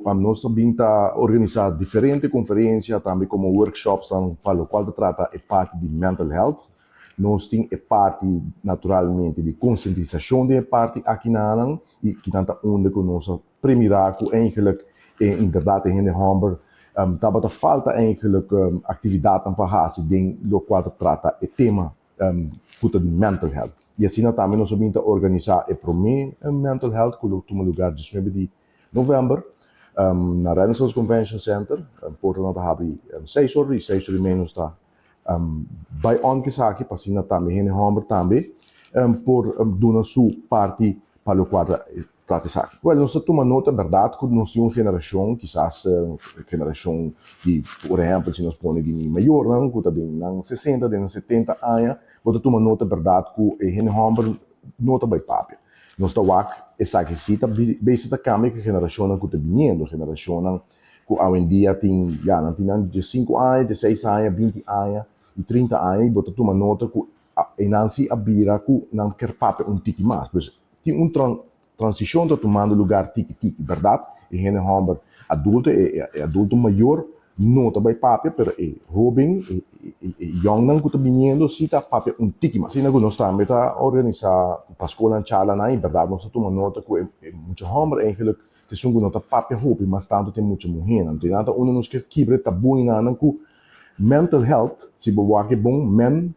Anto nos ta bin ta organisá diferente konferensia, tambe komo workshopsnan pa lokual ta trata e parti di mental health. Nos tin e parti naturalmente di konsientisashon den e parti akinanan i kinan ta unda ku nos a premirá ku eigenlijk e inderdat e hende hòmber tabata falta eigenlijk aktividatnan pa hasi den lokual ta trata e tema ku ta di mental health. I asina tambe nos a bin ta organisá e promé mental health ku lo tuma lugar 19 di novèmber na Renaissance Convention Center. Portanan ta habri 6 or i 6:30 nos ta bai on ku esaki pa asina tambe hende hòmber tambe por duna su parti pa lokual ta trata esaki. Wèl, nos ta tuma nota bèrdat ku nos tin un generashon, kisas generashon di, por ehèmpel, si nos pone di mi mayornan ku ta den nan 60, den nan 70 aña, bo ta tuma nota bèrdat ku e hende hòmber no ta bai papia. Nos ta wak esaki si ta bezig ta kambia ku e generashonnan ku ta biniendo, generashonnan ku awendia tin, ya, nan tin nan 15 aña, 16 aña, 20 aña i 30 aña i bo ta tuma nota ku e nan si a bira ku nan ker papia un tiki mas. Pues tin un transishon ta tumando lugar tiki tiki, bèrdat? E hende hòmber adulto, e adulto mayor no ta bai papia, pero e hóben, e yòngnan ku ta biniendo si ta papia un tiki mas. Asina ku nos tambe ta organisá pa skolnan charlanan i bèrdat nos ta tuma nota ku e mucha hòmber eigenlijk ta esun ku no ta papia hopi mas tantu ta e mucha muhénan. Anto nan ta unda nos ke kibra e tabú einan ku mental health, si bo wak e bon, men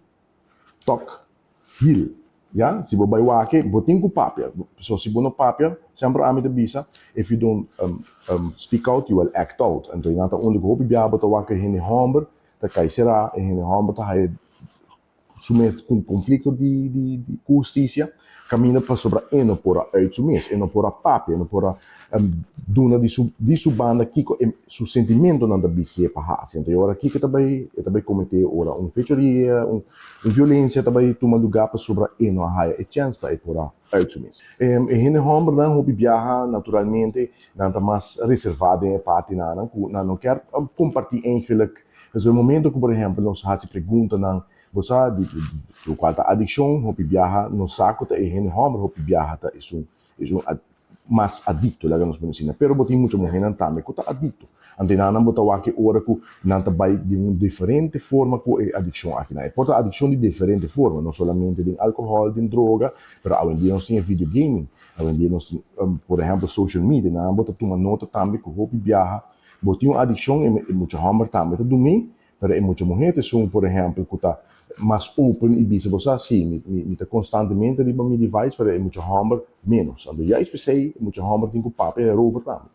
talk heal. Ya, si bo bai wak, bo tin ku papia. So si bo no papia, semper ami ta bisa, if you don't speak out, you will act out. Anto nan ta unda ku hopi biaha bo ta wak e hende hòmber ta kai será, e hende hòmber ta haya su mes ku konflikto di ku hustisia, kaminda pasobra e no por a uit su mes, e no por a papia, e no por a duna di su banda kiko e su sentimentonan ta bis'é pa hasi. Anto e ora kiko e ta bai kometé ora un fechoria, un violensia ta bai tuma lugá pasobra e no a haya e chèns pa e por a uit su mes. E hende hòmbernan hopi biaha naturalmente nan ta mas reservá den e partinan ku nan no kier kompartí eigenlijk. Pasobra e momento ku, por ehèmpel, nos hasi preguntanan, bo sa di lokual ta adikshon, hopi biaha nos sa ku ta e hende hòmber hopi biaha ta esun mas adikto, laga nos pone asina. Pero bo tin mucha muhénan tambe ku ta adikto. Anto nan bo ta wak e ora ku nan ta bai di un diferente forma ku e adikshon akinan. E por ta adikshon di diferente forma, no solamente den alkohòl, den droga, pero awendia nos tin e video gaming, awendia nos tin, por ehèmpel, social media. Nan bo ta tuma nota tambe ku hopi biaha bo tin un adikshon, e mucha hòmber tambe ta dumí, pero e mucha muhé ta esun, por ehèmpel, ku ta mas open i bisa bo sa, sí, mi ta konstantemente riba mi device, pero e mucha hòmber ménos. Anto juist p'esei e mucha hòmber tin ku papia erover tambe.